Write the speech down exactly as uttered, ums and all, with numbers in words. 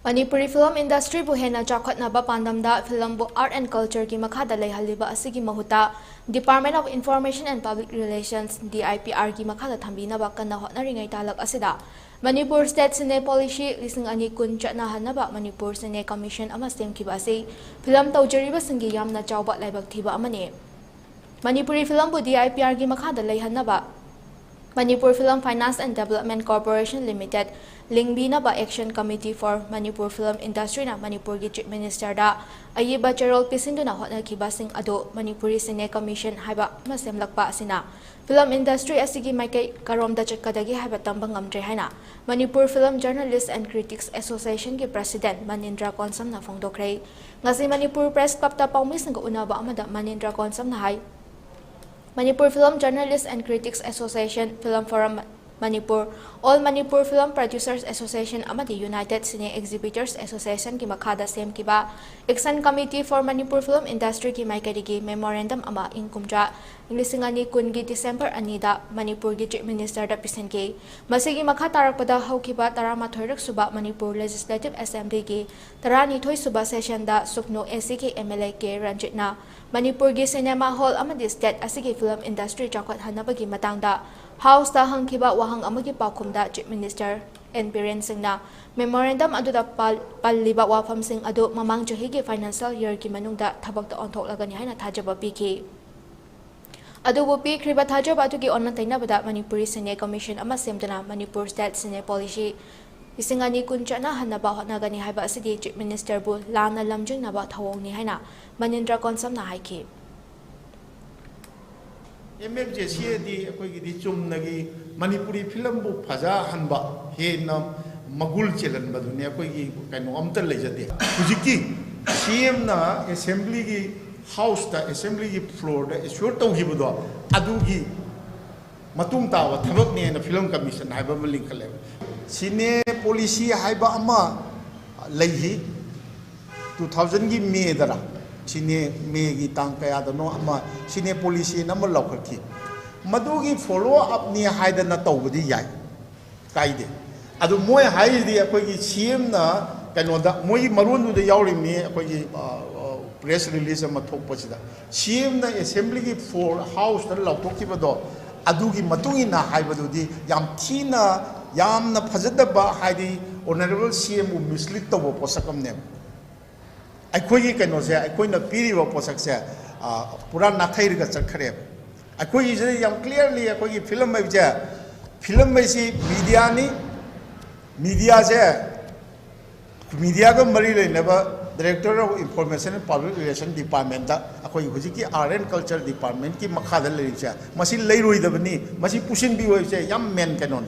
Manipuri film ꯏꯟꯗꯁꯇ꯭ꯔꯤꯕꯨ ꯍꯦꯟꯅ ꯆꯥꯎꯈꯠꯅꯕ ꯄꯥꯟꯗꯝꯗ ꯐꯤꯂꯝꯕꯨ art and ꯀꯜꯆꯔꯒꯤ ꯃꯈꯥꯗ ꯂꯩꯍꯜꯂꯤꯕ ꯑꯁꯤꯒꯤ ꯃꯍꯨꯠꯇ Department of Information and Public Relations, D I P R ꯒꯤ ꯃꯈꯥꯗ ꯊꯝꯕꯤꯅꯕ ꯀꯟꯅ ꯍꯣꯠꯅꯔꯤꯉꯩ ꯇꯥꯂꯛ ꯑꯁꯤꯗ ꯃꯅꯤꯄꯨꯔ State Cine Policy ꯂꯤꯁꯤꯡ ꯑꯅꯤ ꯀꯨꯟ ꯆꯠꯅꯍꯟꯅꯕ ꯃꯅꯤꯄꯨꯔ Cine Commission ꯑꯃ ꯁꯦꯝꯈꯤꯕ ꯑꯁꯤ ꯐꯤꯂꯝ ꯇꯧꯖꯔꯤꯕꯁꯤꯡꯒꯤ ꯌꯥꯝꯅ ꯆꯥꯎꯕ ꯂꯥꯏꯕꯛ ꯊꯤꯕ ꯑꯃꯅꯤ꯫ Manipuri ꯐꯤꯂꯝꯕꯨ D I P R ꯒꯤ ꯃꯈꯥꯗ ꯂꯩꯍꯟꯅꯕ Manipur Film Finance and Development Corporation Limited ꯂꯤꯡꯕꯤꯅꯕ Action Committee for Manipur Film Industry ꯅ ꯃꯅꯤꯄꯨꯔꯒꯤ Chief Minister ꯗ ꯑꯏꯕ ꯆꯦꯔꯣꯜ ꯄꯤꯁꯤꯟꯗꯨꯅ ꯍꯣꯠꯅꯈꯤꯕꯁꯤꯡ ꯑꯗꯨ ꯃꯅꯤꯄꯨꯔꯤ Cine Commission ꯍꯥꯏꯕ ꯑꯃ ꯁꯦꯝꯂꯛꯄ ꯑꯁꯤꯅ ꯐꯤꯂꯝ ꯏꯟꯗꯁꯇ꯭ꯔꯤ ꯑꯁꯤꯒꯤ ꯃꯥꯏꯀꯩ ꯀꯔꯣꯝꯗ ꯆꯠꯀꯗꯒꯦ ꯍꯥꯏꯕ ꯇꯝꯕ ꯉꯝꯗ꯭ꯔꯦ ꯍꯥꯏꯅ Manipur Film Journalists and Critics Association ꯒꯤ President ꯃꯅꯤꯟꯗ꯭ꯔ ꯀꯣꯟꯁꯝꯅ ꯐꯣꯡꯗꯣꯛꯈ꯭ꯔꯦ꯫ ꯉꯁꯤ ꯃꯅꯤꯄꯨꯔ Press Club ꯇ ꯄꯥꯎꯃꯤꯁꯤꯡꯒ ꯎꯅꯕ ꯑꯃꯗ ꯃꯅꯤꯟꯗ꯭ꯔ ꯀꯣꯟꯁꯝꯅ ꯍꯥꯏ, Manipur Film Journalists and Critics Association, Film Forum Manipur, All Manipur Film Producers Association ꯑꯃꯗꯤ United Cine Exhibitors Association ꯒꯤ ꯃꯈꯥꯗ ꯁꯦꯝꯈꯤꯕ Action Committee for Manipur Film Industry ꯒꯤ ꯃꯥꯏꯀꯩꯗꯒꯤ memorandum ꯑꯃ ꯏꯪ ꯀꯨꯝꯖꯥ ꯂꯤꯁꯤꯡ ꯑꯅꯤ ꯀꯨꯟꯒꯤ December ꯑꯅꯤꯗ ꯃꯅꯤꯄꯨꯔꯒꯤ Chief Minister ꯗ ꯄꯤꯁꯤꯟꯈꯤ꯫ ꯃꯁꯤꯒꯤ ꯃꯈꯥ ꯇꯥꯔꯛꯄꯗ ꯍꯧꯈꯤꯕ ꯇꯔꯥꯃꯥꯊꯣꯏꯔꯛ ꯁꯨꯕ ꯃꯅꯤꯄꯨꯔ Legislative Assembly ꯒꯤ ꯇꯔꯥꯅꯤꯊꯣꯏ ꯁꯨꯕ session ꯗ ꯁꯨꯛꯅꯨ A C ꯒꯤ M L A ꯀꯦ ꯔꯟꯖꯤꯠꯅ ꯃꯅꯤꯄꯨꯔꯒꯤ cinema hall ꯑꯃꯗꯤ state ꯑꯁꯤꯒꯤ film industry ꯆꯥꯎꯈꯠꯍꯟꯅꯕꯒꯤ ꯃꯇꯥꯡꯗ House ꯇ ꯍꯪꯈꯤꯕ ꯋꯥꯍꯪ ꯑꯃꯒꯤ ꯄꯥꯎꯈꯨꯝꯗ Chief Minister N ꯕꯤꯔꯦꯟ ꯁꯤꯡꯅ memorandum ꯑꯗꯨꯗ ꯄꯜ-, ꯄꯜꯂꯤꯕ ꯋꯥꯐꯝꯁꯤꯡ ꯑꯗꯨ ꯃꯃꯥꯡ ꯆꯍꯤꯒꯤ financial year ꯒꯤ ꯃꯅꯨꯡꯗ ꯊꯕꯛꯇ ꯑꯣꯟꯊꯣꯛꯂꯒꯅꯤ ꯍꯥꯏꯅ ꯊꯥꯖꯕ ꯄꯤꯈꯤ꯫ ꯑꯗꯨꯕꯨ ꯄꯤꯈ꯭ꯔꯤꯕ ꯊꯥꯖꯕ ꯑꯗꯨꯒꯤ ꯑꯣꯟꯅ ꯇꯩꯅꯕꯗ ꯃꯅꯤꯄꯨꯔꯤ Cine Commission ꯑꯃ ꯁꯦꯝꯗꯨꯅ ꯃꯅꯤꯄꯨꯔ State Cine Policy ꯂꯤꯁꯤꯡ ꯑꯅꯤ ꯀꯨꯟ ꯆꯠꯅꯍꯟꯅꯕ ꯍꯣꯠꯅꯒꯅꯤ ꯍꯥꯏꯕ ꯑꯁꯤꯗꯤ Chief Minister ꯕꯨ ꯂꯥꯟꯅ ꯂꯝꯖꯤꯡꯅꯕ ꯊꯧꯑꯣꯡꯅꯤ ꯍꯥꯏꯅ ꯃꯅꯤꯟꯗ꯭ꯔ ꯀꯣꯟꯁꯝꯅ ꯍꯥꯏꯈꯤ꯫ M F J C ꯑꯗꯤ ꯑꯩꯈꯣꯏꯒꯤꯗꯤ ꯆꯨꯝꯅꯒꯤ ꯃꯅꯤꯄꯨꯔꯤ ꯐꯤꯂꯝꯕꯨ ꯐꯖꯍꯟꯕ, ꯍꯦꯟꯅ ꯃꯒꯨꯜ ꯆꯦꯜꯍꯟꯕꯗꯨꯅꯤ ꯑꯩꯈꯣꯏꯒꯤ ꯀꯩꯅꯣ ꯑꯝꯇ ꯂꯩꯖꯗꯦ꯫ ꯍꯧꯖꯤꯛꯀꯤ C M ꯅ Assembly ꯒꯤ House ꯇ, Assembly ꯒꯤ floor ꯗ assure ꯇꯧꯈꯤꯕꯗꯣ, ꯑꯗꯨꯒꯤ ꯃꯇꯨꯡ ꯇꯥꯕ ꯊꯕꯛꯅꯦꯅ Film Commission ꯍꯥꯏꯕ ꯑꯃ ꯂꯤꯡꯈꯠꯂꯦꯕ꯫ Cine Policy ꯍꯥꯏꯕ ꯑꯃ ꯂꯩꯈꯤ꯫ Two thousand ꯒꯤ May ꯗꯔ, Cine, May ꯒꯤ ꯇꯥꯡ ꯀꯌꯥꯗꯅꯣ ꯑꯃ Cine Policy ꯅ ꯑꯃ ꯂꯧꯈꯠꯈꯤ꯫ ꯃꯗꯨꯒꯤ follow up ꯅꯤ ꯍꯥꯏꯗꯅ ꯇꯧꯕꯗꯤ ꯌꯥꯏ, ꯀꯥꯏꯗꯦ꯫ ꯑꯗꯨ ꯃꯣꯏ ꯍꯥꯏꯔꯤꯗꯤ ꯑꯩꯈꯣꯏꯒꯤ C M ꯅ ꯀꯩꯅꯣꯗ ꯃꯣꯏꯒꯤ ꯃꯔꯣꯟꯗꯨꯗ ꯌꯥꯎꯔꯤꯕꯅꯤ꯫ ꯑꯩꯈꯣꯏꯒꯤ ꯄ꯭ꯔꯦꯁ ꯔꯤꯂꯤꯖ ꯑꯃ ꯊꯣꯛꯄꯁꯤꯗ ꯁꯤ ꯑꯦꯝꯅ ꯑꯦꯁꯦꯝꯕ꯭ꯂꯤꯒꯤ ꯐ꯭ꯂꯣꯔ ꯍꯥꯎꯁꯇ ꯂꯥꯎꯊꯣꯛꯈꯤꯕꯗꯣ, ꯑꯗꯨꯒꯤ ꯃꯇꯨꯡ ꯏꯟꯅ ꯍꯥꯏꯕꯗꯨꯗꯤ ꯌꯥꯝ ꯊꯤꯅ, ꯌꯥꯝꯅ ꯐꯖꯗꯕ, ꯍꯥꯏꯗꯤ ꯑꯣꯅꯔꯦꯕꯜ ꯁꯤ ꯑꯦꯝꯕꯨ ꯃꯤꯁꯂꯤꯠ ꯇꯧꯕ ꯄꯣꯠꯁꯛ ꯑꯃꯅꯦꯕ꯫ ꯑꯩꯈꯣꯏꯒꯤ ꯀꯩꯅꯣꯁꯦ, ꯑꯩꯈꯣꯏꯅ ꯄꯤꯔꯤꯕ ꯄꯣꯠꯁꯛꯁꯦ ꯄꯨꯔꯥ ꯅꯥꯊꯩꯔꯒ ꯆꯠꯈ꯭ꯔꯦꯕ꯫ ꯑꯩꯈꯣꯏꯒꯤꯁꯤꯗ ꯌꯥꯝ ꯀ꯭ꯂꯤꯌꯥꯔꯂꯤ ꯑꯩꯈꯣꯏꯒꯤ ꯐꯤꯂꯝ ꯍꯥꯏꯕꯁꯦ, ꯐꯤꯂꯝ ꯍꯥꯏꯁꯤ ꯃꯤꯗꯤꯌꯥꯅꯤ꯫ ꯃꯤꯗꯤꯌꯥꯁꯦ, ꯃꯤꯗꯤꯌꯥꯒ ꯃꯔꯤ ꯂꯩꯅꯕ Director of Information and Public Relation Departmentꯇ, ꯑꯩꯈꯣꯏ ꯍꯧꯖꯤꯛꯀꯤ Art and Culture Departmentꯀꯤ ꯃꯈꯥꯗ ꯂꯩꯔꯤꯕꯁꯦ, ꯃꯁꯤ ꯂꯩꯔꯣꯏꯗꯕꯅꯤ, ꯃꯁꯤ ꯄꯨꯁꯤꯟꯕꯤꯌꯨ ꯍꯥꯏꯕꯁꯦ ꯌꯥꯝ ꯃꯦꯟ ꯀꯩꯅꯣꯅꯤ꯫